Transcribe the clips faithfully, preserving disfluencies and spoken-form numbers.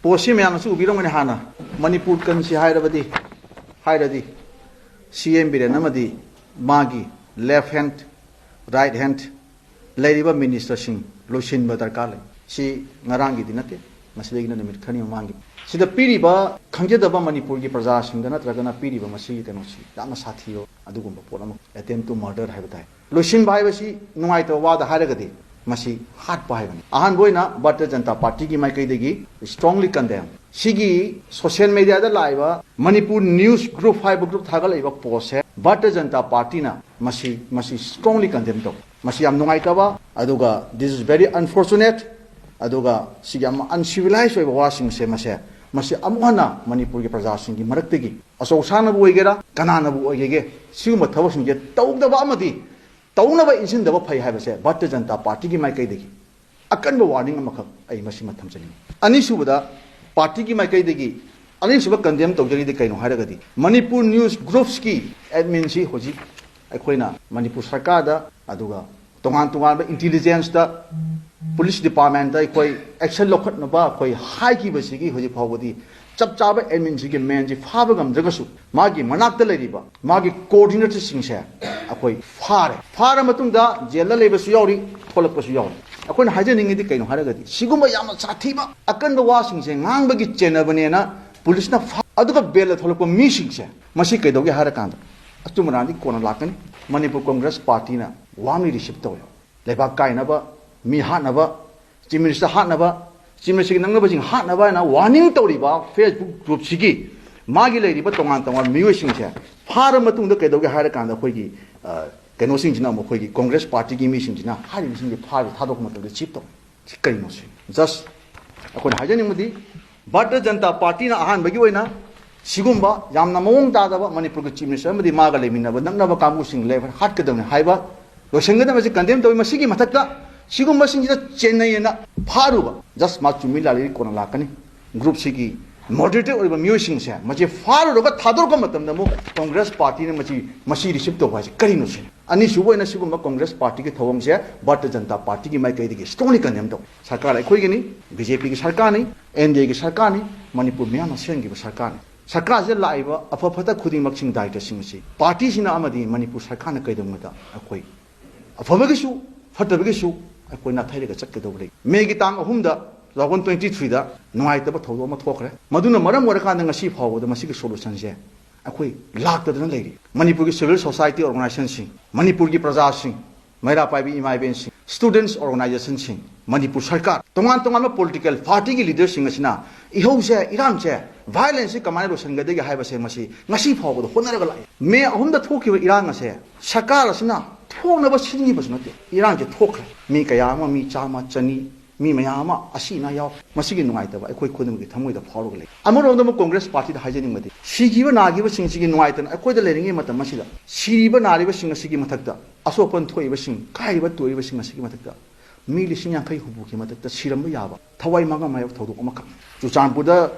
ꯄꯣꯠꯁꯤ ꯃꯌꯥꯝꯅꯁꯨ ꯎꯕꯤꯔꯝꯒꯅꯤ꯫ ꯍꯥꯟꯅ ꯃꯅꯤꯄꯨꯔ ꯀꯟꯁꯤ ꯍꯥꯏꯔꯕꯗꯤ, ꯍꯥꯏꯔꯗꯤ ꯁꯤ ꯑꯦꯝ ꯕꯤꯔꯦꯟ ꯑꯃꯗꯤ ꯃꯥꯒꯤ left hand, right hand ꯂꯩꯔꯤꯕ ꯃꯤꯅꯤꯁꯇꯔꯁꯤꯡ ꯂꯣꯏꯁꯤꯟꯕ ꯗꯔꯀꯥꯔ ꯂꯩ꯫ ꯁꯤ ꯉꯔꯥꯡꯒꯤꯗꯤ ꯅꯠꯇꯦ, ꯃꯁꯤꯗꯒꯤꯅ ꯅꯨꯃꯤꯠ ꯈꯔꯅꯤ ꯃꯃꯥꯡꯒꯤ꯫ ꯁꯤꯗ ꯄꯤꯔꯤꯕ ꯈꯪꯖꯗꯕ ꯃꯅꯤꯄꯨꯔꯒꯤ ꯄ꯭ꯔꯖꯥꯁꯤꯡꯗ ꯅꯠꯇ꯭ꯔꯒꯅ ꯄꯤꯔꯤꯕ ꯃꯁꯤꯒꯤ ꯀꯩꯅꯣꯁꯤ ꯌꯥꯝꯅ ꯁꯥꯊꯤꯕ ꯑꯗꯨꯒꯨꯝꯕ ꯄꯣꯠ ꯑꯃ, attempt to murder ꯍꯥꯏꯕ ꯇꯥꯏ꯫ ꯂꯣꯏꯁꯤꯟꯕ ꯍꯥꯏꯕꯁꯤ ꯅꯨꯡꯉꯥꯏꯇꯕ ꯋꯥꯗ ꯍꯥꯏꯔꯒꯗꯤ ꯃꯁꯤ ꯍꯥꯠꯄ ꯍꯥꯏꯕꯅꯤ꯫ ꯑꯍꯥꯟꯕ ꯑꯣꯏꯅ ꯚꯥꯔꯇꯤꯌ ꯖꯅꯇꯥ ꯄꯥꯔꯇꯤꯒꯤ ꯃꯥꯏꯀꯩꯗꯒꯤ strongly condemn꯫ ꯁꯤꯒꯤ social media ꯗ ꯂꯥꯛꯏꯕ ꯃꯅꯤꯄꯨꯔ ꯅ꯭ꯌꯨꯁ ꯒ꯭ꯔꯨꯞ ꯍꯥꯏꯕ ꯒ꯭ꯔꯨꯞ ꯊꯥꯒꯠꯂꯛꯏꯕ ꯄꯣꯁꯁꯦ ꯚꯥꯔꯇꯤꯌ ꯖꯅꯇꯥ ꯄꯥꯔꯇꯤꯅ ꯃꯁꯤ, ꯃꯁꯤ strongly condemn ꯇꯧꯏ꯫ ꯃꯁꯤ ꯌꯥꯝ ꯅꯨꯡꯉꯥꯏꯇꯕ, ꯑꯗꯨꯒ this is very unfortunate, ꯑꯗꯨꯒ ꯁꯤꯒꯤ ꯌꯥꯝ uncivilized ꯑꯣꯏꯕ ꯋꯥꯁꯤꯡꯁꯦ, ꯃꯁꯦ, ꯃꯁꯤ ꯑꯃꯨꯛ ꯍꯟꯅ ꯃꯅꯤꯄꯨꯔꯒꯤ ꯄ꯭ꯔꯖꯥꯁꯤꯡꯒꯤ ꯃꯔꯛꯇꯒꯤ, ꯑꯆꯧ ꯑꯁꯥꯡꯅꯕꯨ ꯑꯣꯏꯒꯦꯔꯥ, ꯀꯅꯥꯅꯕꯨ ꯑꯣꯏꯒꯦꯒꯦ, ꯁꯤꯒꯨꯝꯕ ꯊꯕꯛꯁꯤꯡꯁꯦ ꯇꯧꯗꯕ ꯑꯃꯗꯤ ꯇꯧꯅꯕ ꯏꯟꯁꯤꯟꯗꯕ ꯐꯩ ꯍꯥꯏꯕꯁꯦ ꯚꯥꯔꯇꯤꯌ ꯖꯅꯇꯥ ꯄꯥꯔꯇꯤꯒꯤ ꯃꯥꯏꯀꯩꯗꯒꯤ ꯑꯀꯟꯕ ꯋꯥꯔꯅꯤꯡ ꯑꯃꯈꯛ ꯑꯩ ꯃꯁꯤꯃ ꯊꯝꯖꯅꯤꯡꯏ꯫ ꯑꯅꯤꯁꯨꯕꯗ, ꯄꯥꯔꯇꯤꯒꯤ ꯃꯥꯏꯀꯩꯗꯒꯤ ꯑꯅꯤꯁꯨꯕ ꯀꯟꯗꯦꯝ ꯇꯧꯖꯔꯤꯗꯤ ꯀꯩꯅꯣ ꯍꯥꯏꯔꯒꯗꯤ, ꯃꯅꯤꯄꯨꯔ ꯅ꯭ꯌꯨꯁ ꯒ꯭ꯔꯨꯞꯁꯀꯤ ꯑꯦꯗꯃꯤꯟꯁꯤ ꯍꯧꯖꯤꯛ ꯑꯩꯈꯣꯏꯅ ꯃꯅꯤꯄꯨꯔ ꯁꯔꯀꯥꯔꯗ, ꯑꯗꯨꯒ ꯇꯣꯉꯥꯟ ꯇꯣꯉꯥꯟꯕ ꯏꯟꯇꯤꯂꯤꯖꯦꯟꯁꯇ, ꯄꯨꯂꯤꯁ ꯗꯤꯄꯥꯔꯠꯃꯦꯟꯇ ꯑꯩꯈꯣꯏ ꯑꯦꯛꯁꯟ ꯂꯧꯈꯠꯅꯕ ꯑꯩꯈꯣꯏ ꯍꯥꯏꯈꯤꯕꯁꯤꯒꯤ ꯍꯧꯖꯤꯛ ꯐꯥꯎꯕꯗꯤ ꯆꯞ ꯆꯥꯕ ꯑꯦꯗꯃꯤꯟꯁꯤꯒꯤ ꯃꯦꯟꯁꯤ ꯐꯥꯕ ꯉꯝꯗ꯭ꯔꯒꯁꯨ, ꯃꯥꯒꯤ ꯃꯅꯥꯛꯇ ꯂꯩꯔꯤꯕ ꯃꯥꯒꯤ ꯀꯣꯑꯣꯔꯗꯤꯅꯦꯇꯔꯁꯤꯡꯁꯦ ꯑꯩꯈꯣꯏ ꯐꯥꯔꯦ꯫ ꯐꯥꯔ ꯃꯇꯨꯡꯗ ꯖꯦꯜꯗ ꯂꯩꯕꯁꯨ ꯌꯥꯎꯔꯤ, ꯊꯣꯛꯂꯛꯄꯁꯨ ꯌꯥꯎꯔꯤ꯫ ꯑꯩꯈꯣꯏꯅ ꯍꯥꯏꯖꯅꯤꯡꯉꯤꯗꯤ ꯀꯩꯅꯣ ꯍꯥꯏꯔꯒꯗꯤ, ꯁꯤꯒꯨꯝꯕ ꯌꯥꯝꯅ ꯁꯥꯊꯤꯕ ꯑꯀꯟꯕ ꯋꯥꯁꯤꯡꯁꯦ ꯉꯥꯡꯕꯒꯤ ꯆꯦꯟꯅꯕꯅꯦꯅ ꯄꯨꯂꯤꯁꯅ ꯐꯥ-, ꯑꯗꯨꯒ ꯕꯦꯜꯗ ꯊꯣꯛꯂꯛꯄ ꯃꯤꯁꯤꯡꯁꯦ, ꯃꯁꯤ ꯀꯩꯗꯧꯒꯦ ꯍꯥꯏꯔꯀꯥꯟꯗ, ꯑꯆꯨꯝ ꯑꯔꯥꯟꯗꯤ ꯀꯣꯟꯅ ꯂꯥꯛꯀꯅꯤ꯫ ꯃꯅꯤꯄꯨꯔ ꯀꯣꯡꯒ꯭ꯔꯦꯁ ꯄꯥꯔꯇꯤꯅ warmly receive ꯇꯧꯔꯦ꯫ ꯂꯩꯕꯥꯛ ꯀꯥꯏꯅꯕ, ꯃꯤ ꯍꯥꯠꯅꯕ, ꯆꯤꯐ ꯃꯤꯅꯤꯁꯇꯔ ꯍꯥꯠꯅꯕ, ꯆꯤꯐ ꯃꯤꯅꯤꯁꯇꯔꯒꯤ ꯅꯛꯅꯕꯁꯤꯡ ꯍꯥꯠꯅꯕ ꯍꯥꯏꯅ ꯋꯥꯔꯅꯤꯡ ꯇꯧꯔꯤꯕ ꯐꯦꯁꯕꯨꯛ ꯒ꯭ꯔꯨꯞꯁꯤꯒꯤ ꯃꯥꯒꯤ ꯂꯩꯔꯤꯕ ꯇꯣꯉꯥꯟ ꯇꯣꯉꯥꯟꯕ ꯃꯤꯑꯣꯏꯁꯤꯡꯁꯦ ꯐꯥꯔ ꯃꯇꯨꯡꯗ ꯀꯩꯗꯧꯒꯦ ꯍꯥꯏꯔꯀꯥꯟꯗ, ꯑꯩꯈꯣꯏꯒꯤ, ꯑ, ꯀꯩꯅꯣꯁꯤꯡꯁꯤꯅ ꯑꯃꯨꯛ, ꯑꯩꯈꯣꯏꯒꯤ ꯀꯣꯡꯒ꯭ꯔꯦꯁ ꯄꯥꯔꯇꯤꯒꯤ ꯃꯤꯁꯤꯡꯁꯤꯅ ꯍꯥꯏꯔꯤꯕꯁꯤꯡꯁꯦ ꯐꯥꯔꯒ ꯊꯥꯗꯣꯛꯄ ꯃꯇꯝꯗ ꯆꯤꯞ ꯇꯧ꯫ ꯁꯤ ꯀꯔꯤꯅꯣ ꯁꯤ? Just ꯑꯩꯈꯣꯏꯅ ꯍꯥꯏꯖꯅꯤꯡꯕꯗꯤ, ꯚꯥꯔꯇꯤꯌ ꯖꯅꯇꯥ ꯄꯥꯔꯇꯤꯅ ꯑꯍꯥꯟꯕꯒꯤ ꯑꯣꯏꯅ ꯁꯤꯒꯨꯝꯕ ꯌꯥꯝꯅ ꯃꯑꯣꯡ ꯇꯥꯗꯕ, ꯃꯅꯤꯄꯨꯔꯒꯤ ꯆꯤꯐ ꯃꯤꯅꯤꯁꯇꯔ ꯑꯃꯗꯤ ꯃꯥꯒ ꯂꯩꯃꯤꯟꯅꯕ ꯅꯛꯅꯕ ꯀꯥꯡꯕꯨꯁꯤꯡ ꯂꯩ ꯍꯥꯠꯀꯗꯕꯅꯤ ꯍꯥꯏꯕ, ꯂꯣꯏꯁꯤꯟꯒꯗꯕꯁꯤ ꯀꯟꯗꯦꯝ ꯇꯧꯏ꯫ ꯃꯁꯤꯒꯤ ꯃꯊꯛꯇ ꯁꯤꯒꯨꯝꯕꯁꯤꯡꯁꯤꯗ ꯆꯦꯟꯅꯩꯌꯦꯅ ꯐꯥꯔꯨꯕ, just ꯃꯥ ꯆꯨꯝꯃꯤ ꯂꯥꯜꯂꯤ ꯀꯣꯟꯅ ꯂꯥꯛꯀꯅꯤ꯫ ꯒ꯭ꯔꯨꯞꯁꯤꯒꯤ ꯃꯣꯗꯔꯦꯇꯦꯠ ꯑꯣꯏꯕ ꯃꯤꯑꯣꯏꯁꯤꯡꯁꯦ ꯃꯁꯤ ꯐꯥꯔꯨꯔꯒ ꯊꯥꯗꯣꯔꯛꯄ ꯃꯇꯝꯗ ꯑꯃꯨꯛ ꯀꯣꯡꯒ꯭ꯔꯦꯁ ꯄꯥꯔꯇꯤꯅ ꯃꯁꯤ ꯃꯁꯤ ꯔꯤꯁꯤꯞ ꯇꯧꯕ ꯍꯥꯏꯁꯦ ꯀꯔꯤꯅꯣ ꯁꯤꯅꯤ꯫ ꯑꯅꯤꯁꯨꯕ ꯑꯣꯏꯅ ꯁꯤꯒꯨꯝꯕ ꯀꯣꯡꯒ꯭ꯔꯦꯁ ꯄꯥꯔꯇꯤꯒꯤ ꯊꯧꯑꯣꯡꯁꯦ ꯚꯥꯔꯇꯤꯌ ꯖꯅꯇꯥ ꯄꯥꯔꯇꯤꯒꯤ ꯃꯥꯏꯀꯩꯗꯒꯤ ꯁ꯭ꯇ꯭ꯔꯣꯡꯂꯤ ꯀꯟꯗꯦꯝ ꯇꯧꯏ꯫ ꯁꯔꯀꯥꯔ ꯑꯩꯈꯣꯏꯒꯤꯅꯤ, ꯕꯤ ꯖꯦ ꯄꯤꯒꯤ ꯁꯔꯀꯥꯔꯅꯤ, ꯑꯦꯟ ꯗꯤ ꯑꯦꯒꯤ ꯁꯔꯀꯥꯔꯅꯤ, ꯃꯅꯤꯄꯨꯔ ꯃꯤꯌꯥꯝꯅ ꯁꯦꯝꯈꯤꯕ ꯁꯔꯀꯥꯔꯅꯤ꯫ ꯁꯔꯀꯥꯔꯁꯤꯗ ꯂꯥꯛꯏꯕ ꯑꯐ ꯐꯠꯇ ꯈꯨꯗꯤꯡꯃꯛꯁꯤꯡ, ꯗꯥꯌꯤꯇ꯭ꯋꯁꯤꯡ ꯑꯁꯤ ꯄꯥꯔꯇꯤꯁꯤꯅ ꯑꯃꯗꯤ ꯃꯅꯤꯄꯨꯔ ꯁꯔꯀꯥꯔꯅ ꯀꯩꯗꯧꯉꯩꯗ ꯑꯩꯈꯣꯏ ꯑꯐꯕꯒꯤꯁꯨ ꯐꯠꯇꯕꯒꯤꯁꯨ ꯑꯩꯈꯣꯏ ꯅꯥꯊꯩꯔꯒ ꯆꯠꯀꯗꯧꯕ ꯂꯩ꯫ ꯃꯦꯒꯤ ꯇꯥꯡ ꯑꯍꯨꯝꯗ, two thousand twenty three ꯗ ꯅꯨꯡꯉꯥꯏꯇꯕ ꯊꯧꯗꯣꯛ ꯑꯃ ꯊꯣꯛꯈ꯭ꯔꯦ꯫ ꯃꯗꯨꯅ ꯃꯔꯝ ꯑꯣꯏꯔꯀꯥꯟꯗ ꯉꯁꯤ ꯐꯥꯎꯕꯗ ꯃꯁꯤꯒꯤ ꯁꯣꯂꯨꯁꯟꯁꯦ ꯑꯩꯈꯣꯏ ꯂꯥꯛꯇꯗꯅ ꯂꯩꯔꯤ꯫ ꯃꯅꯤꯄꯨꯔꯒꯤ ꯁꯤꯚꯤꯜ ꯁꯣꯁꯥꯏꯇꯤ ꯑꯣꯔꯒꯅꯥꯏꯖꯦꯁꯟꯁꯤꯡ, ꯃꯅꯤꯄꯨꯔꯒꯤ ꯄ꯭ꯔꯖꯥꯁꯤꯡ, ꯃꯩꯔꯥ ꯄꯥꯏꯕꯤ ꯏꯃꯥ ꯏꯕꯦꯟꯁꯤꯡ, ꯁ꯭ꯇꯨꯗꯦꯟꯠꯁ ꯑꯣꯔꯒꯅꯥꯏꯖꯦꯁꯟꯁꯤꯡ, ꯃꯅꯤꯄꯨꯔ ꯁꯔꯀꯥꯔ, ꯇꯣꯉꯥꯟ ꯇꯣꯉꯥꯟꯕ ꯄꯣꯂꯤꯇꯤꯀꯦꯜ ꯄꯥꯔꯇꯤꯒꯤ ꯂꯤꯗꯔꯁꯤꯡ ꯑꯁꯤꯅ ꯏꯍꯧꯁꯦ, ꯏꯔꯥꯡꯁꯦ, ꯚꯥꯏꯑꯣꯂꯦꯟꯁꯁꯤ ꯀꯃꯥꯏꯅ ꯂꯣꯏꯁꯤꯟꯒꯗꯒꯦ ꯍꯥꯏꯕꯁꯦ ꯃꯁꯤ ꯉꯁꯤ ꯐꯥꯎꯕꯗ ꯍꯣꯠꯅꯔꯒ ꯂꯥꯛꯏ꯫ ꯃꯦ ꯑꯍꯨꯝꯗ ꯊꯣꯛꯈꯤꯕ ꯏꯔꯥꯡ ꯑꯁꯦ ꯁꯔꯀꯥꯔ ꯑꯁꯤꯅ ꯊꯣꯛꯅꯕ ꯁꯤꯟꯈꯤꯕꯁꯨ ꯅꯠꯇꯦ꯫ ꯏꯔꯥꯡꯁꯦ ꯊꯣꯛꯈ꯭ꯔꯦ꯫ ꯃꯤ ꯀꯌꯥ ꯑꯃ, ꯃꯤ ꯆꯥꯝꯃ, ꯆꯅꯤ, ꯃꯤ ꯃꯌꯥꯝ ꯑꯃ ꯑꯁꯤ ꯑꯅꯥ ꯌꯥꯎ꯫ ꯃꯁꯤꯒꯤ ꯅꯨꯡꯉꯥꯏꯇꯕ ꯑꯩꯈꯣꯏ ꯈꯨꯗꯤꯡꯃꯛꯀꯤ ꯊꯃꯣꯏꯗ ꯐꯥꯎꯔꯒ ꯂꯩ꯫ ꯑꯃꯔꯣꯝꯗ ꯑꯃꯨꯛ ꯀꯣꯡꯒ꯭ꯔꯦꯁ ꯄꯥꯔꯇꯤꯗ ꯍꯥꯏꯖꯅꯤꯡꯕꯗꯤ, ꯁꯤꯈꯤꯕ ꯅꯥꯈꯤꯕꯁꯤꯡꯁꯤꯒꯤ ꯅꯨꯡꯉꯥꯏꯇꯅ ꯑꯩꯈꯣꯏꯗ ꯂꯩꯔꯤꯉꯩ ꯃꯇꯝ ꯑꯁꯤꯗ, ꯁꯤꯔꯤꯕ ꯅꯥꯔꯤꯕꯁꯤꯡ ꯑꯁꯤꯒꯤ ꯃꯊꯛꯇ, ꯑꯁꯣꯛ ꯑꯄꯟ ꯊꯣꯛꯏꯕꯁꯤꯡ, ꯀꯥꯏꯔꯤꯕ ꯇꯣꯛꯏꯕꯁꯤꯡ ꯑꯁꯤꯒꯤ ꯃꯊꯛꯇ ꯃꯤ ꯂꯤꯁꯤꯡ ꯌꯥꯡꯈꯩ ꯍꯨꯝꯐꯨꯒꯤ ꯃꯊꯛꯇ ꯁꯤꯔꯝꯕ ꯌꯥꯕ ꯊꯋꯥꯏ ꯃꯥꯡꯉꯝ ꯍꯥꯏꯕ ꯊꯧꯗꯣꯛ ꯑꯃꯈꯛ꯫ ꯆꯨꯔꯆꯥꯟꯄꯨꯔꯗ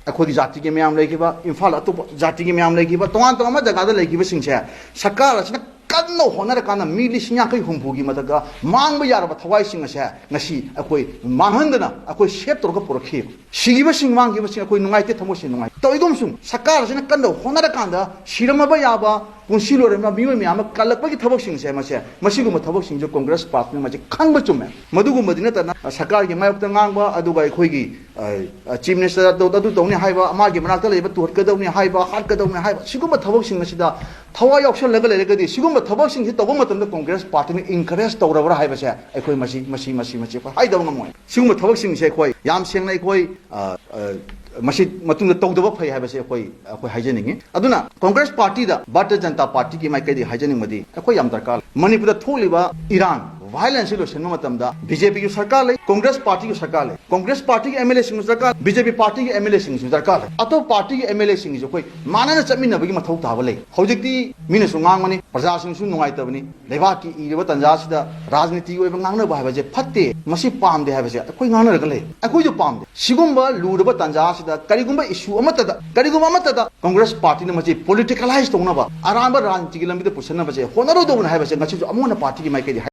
ꯑꯩꯈꯣꯏꯒꯤ ꯖꯥꯇꯤꯒꯤ ꯃꯌꯥꯝ ꯂꯩꯈꯤꯕ, ꯏꯝꯐꯥꯜ ꯑꯇꯣꯞꯄ ꯖꯥꯇꯤꯒꯤ ꯃꯌꯥꯝ ꯂꯩꯈꯤꯕ, ꯇꯣꯉꯥꯟ ꯇꯣꯉꯥꯟꯕ ꯖꯒꯥꯗ ꯂꯩꯈꯤꯕꯁꯤꯡꯁꯦ ꯁꯔꯀꯥꯔ ꯑꯁꯤꯅ ꯀꯟꯅ ꯍꯣꯠꯅꯔꯀꯥꯟꯗ ꯃꯤ ꯂꯤꯁꯤꯡ ꯌꯥꯡꯈꯩ ꯍꯨꯝꯐꯨꯒꯤ ꯃꯊꯛꯇ ꯃꯥꯡꯕ ꯌꯥꯔꯕ ꯊꯋꯥꯏꯁꯤꯡ ꯑꯁꯦ ꯉꯁꯤ ꯑꯩꯈꯣꯏ ꯃꯥꯡꯍꯟꯗꯅ ꯑꯩꯈꯣꯏ ꯁꯦꯞ ꯇꯧꯔꯒ ꯄꯨꯔꯛꯈꯤ꯫ ꯁꯤꯈꯤꯕꯁꯤꯡ, ꯃꯥꯡꯈꯤꯕꯁꯤꯡ ꯑꯩꯈꯣꯏ ꯅꯨꯡꯉꯥꯏꯇꯦ, ꯊꯃꯣꯏꯁꯦ ꯅꯨꯡꯉꯥꯏꯇꯦ꯫ ꯇꯧꯏꯒꯨꯝꯁꯨꯡ ꯁꯔꯀꯥꯔ ꯑꯁꯤꯅ ꯀꯟꯅ ꯍꯣꯠꯅꯔꯀꯥꯟꯗ ꯁꯤꯔꯝꯃꯕ ꯌꯥꯕ, ꯄꯨꯟꯁꯤ ꯂꯣꯏꯔꯝꯕ ꯃꯤꯑꯣꯏ ꯃꯌꯥꯝ ꯑꯃ ꯀꯜꯂꯛꯄꯒꯤ ꯊꯕꯛꯁꯤꯡꯁꯦ, ꯃꯁꯦ, ꯃꯁꯤꯒꯨꯝꯕ ꯊꯕꯛꯁꯤꯡꯁꯦ ꯀꯣꯡꯒ꯭ꯔꯦꯁ ꯄꯥꯔꯇꯤꯅ ꯃꯁꯤ ꯈꯪꯕ ꯆꯨꯝꯃꯦ꯫ ꯃꯗꯨꯒꯨꯝꯕꯗꯤ ꯅꯠꯇꯅ ꯁꯔꯀꯥꯔꯒꯤ ꯃꯥꯌꯣꯛꯇ ꯉꯥꯡꯕ, ꯑꯗꯨꯒ ꯑꯩꯈꯣꯏꯒꯤ, ꯑ, ꯑ, ꯆꯤꯐ ꯃꯤꯅꯤꯁꯇꯔ ꯑꯗꯨ, ꯑꯗꯨ ꯇꯧꯅꯤ ꯍꯥꯏꯕ, ꯃꯥꯒꯤ ꯃꯅꯥꯛꯇ ꯂꯩꯕ ꯇꯨꯍꯠꯀꯗꯧꯅꯤ ꯍꯥꯏꯕ, ꯍꯥꯠꯀꯗꯧꯅꯤ ꯍꯥꯏꯕ, ꯁꯤꯒꯨꯝꯕ ꯊꯕꯛꯁꯤꯡ ꯑꯁꯤꯗ ꯊꯋꯥꯏ ꯌꯥꯎꯁꯜꯂꯒ ꯂꯩꯔꯒꯗꯤ, ꯁꯤꯒꯨꯝꯕ ꯊꯕꯛꯁꯤꯡꯁꯤ ꯇꯧꯕ ꯃꯇꯝꯗ ꯀꯣꯡꯒ꯭ꯔꯦꯁ ꯄꯥꯔꯇꯤꯅ ꯏꯟꯀꯔꯦꯖ ꯇꯧꯔꯕ꯭ꯔꯥ ꯍꯥꯏꯕꯁꯦ ꯑꯩꯈꯣꯏ ꯃꯁꯤ, ꯃꯁꯤ, ꯃꯁꯤ, ꯃꯁꯤ ꯑꯩꯈꯣꯏ ꯍꯥꯏꯗꯕ ꯉꯝꯃꯣꯏ꯫ ꯁꯤꯒꯨꯝꯕ ꯊꯕꯛꯁꯤꯡꯁꯦ ꯑꯩꯈꯣꯏ ꯌꯥꯝ ꯁꯦꯡꯅ ꯑꯩꯈꯣꯏ, ꯑ, ꯑ, ꯃꯁꯤ ꯃꯇꯨꯡꯗ ꯇꯧꯗꯕ ꯐꯩ ꯍꯥꯏꯕꯁꯦ ꯑꯩꯈꯣꯏ, ꯑꯩꯈꯣꯏ ꯍꯥꯏꯖꯅꯤꯡꯉꯤ꯫ ꯑꯗꯨꯅ ꯀꯣꯡꯒ꯭ꯔꯦꯁ ꯄꯥꯔꯇꯤꯗ, ꯚꯥꯔꯇꯤꯌ ꯖꯅꯇꯥ ꯄꯥꯔꯇꯤꯒꯤ ꯃꯥꯏꯀꯩꯗꯒꯤ ꯍꯥꯏꯖꯅꯤꯡꯕꯗꯤ, ꯑꯩꯈꯣꯏ ꯌꯥꯝ ꯗꯔꯀꯥꯔ ꯂꯩ꯫ ꯃꯅꯤꯄꯨꯔꯗ ꯊꯣꯛꯂꯤꯕ ꯏꯔꯥꯡ, ꯚꯥꯏꯑꯣꯂꯦꯟꯁꯁꯤ ꯂꯣꯏꯁꯤꯟꯕ ꯃꯇꯝꯗ ꯕꯤ ꯖꯦ ꯄꯤꯒꯤ ꯁꯔꯀꯥꯔ ꯂꯩ, ꯀꯣꯡꯒ꯭ꯔꯦꯁ ꯄꯥꯔꯇꯤꯒꯤ ꯁꯔꯀꯥꯔ ꯂꯩ, ꯀꯣꯡꯒ꯭ꯔꯦꯁ ꯄꯥꯔꯇꯤꯒꯤ ꯑꯦꯝ ꯑꯦꯜ ꯑꯦꯁꯤꯡꯁꯨ ꯗꯔꯀꯥꯔ ꯂꯩ, ꯕꯤ ꯖꯦ ꯄꯤ ꯄꯥꯔꯇꯤꯒꯤ ꯑꯦꯝ ꯑꯦꯜ ꯑꯦꯁꯤꯡꯁꯨ ꯗꯔꯀꯥꯔ ꯂꯩ꯫ ꯑꯇꯣꯞꯄ ꯄꯥꯔꯇꯤꯒꯤ ꯑꯦꯝ ꯑꯦꯜ ꯑꯦꯁꯤꯡꯒꯤꯁꯨ ꯑꯩꯈꯣꯏ ꯃꯥꯟꯅꯅ ꯆꯠꯃꯤꯟꯅꯕꯒꯤ ꯃꯊꯧ ꯇꯥꯕ ꯂꯩ꯫ ꯍꯧꯖꯤꯛꯇꯤ ꯃꯤꯅꯁꯨ ꯉꯥꯡꯕꯅꯤ, ꯄ꯭ꯔꯖꯥꯁꯤꯡꯁꯨ ꯅꯨꯡꯉꯥꯏꯇꯕꯅꯤ꯫ ꯂꯩꯕꯥꯛꯀꯤ ꯏꯔꯤꯕ ꯇꯥꯟꯖꯥꯁꯤꯗ ꯔꯥꯖꯅꯤꯇꯤꯒꯤ ꯑꯣꯏꯕ ꯉꯥꯡꯅꯕ ꯍꯥꯏꯕꯁꯦ ꯐꯠꯇꯦ, ꯃꯁꯤ ꯄꯥꯝꯗꯦ ꯍꯥꯏꯕꯁꯦ ꯑꯩꯈꯣꯏ ꯉꯥꯡꯅꯔꯒ ꯂꯩ꯫ ꯑꯩꯈꯣꯏꯁꯨ ꯄꯥꯝꯗꯦ꯫ ꯁꯤꯒꯨꯝꯕ ꯂꯨꯔꯕ ꯇꯥꯟꯖꯥꯁꯤꯗ ꯀꯔꯤꯒꯨꯝꯕ ꯏꯁꯨ ꯑꯃꯠꯇꯗ, ꯀꯔꯤꯒꯨꯝꯕ ꯑꯃꯠꯇꯗ ꯀꯣꯡꯒ꯭ꯔꯦꯁ ꯄꯥꯔꯇꯤꯅ ꯃꯁꯤ ꯄꯣꯂꯤꯇꯤꯀꯦꯂꯥꯏꯁ ꯇꯧꯅꯕ, ꯑꯔꯥꯟꯕ ꯔꯥꯖꯅꯤꯇꯤꯒꯤ ꯂꯝꯕꯤꯗ ꯄꯨꯁꯤꯟꯅꯕꯁꯦ ꯍꯣꯠꯅꯔꯣꯏꯗꯧꯕꯅꯤ ꯍꯥꯏꯕꯁꯦ ꯉꯁꯤꯁꯨ ꯑꯃꯨꯛ ꯍꯟꯅ ꯄꯥꯔꯇꯤꯒꯤ ꯃꯥꯏꯀꯩꯗꯒꯤ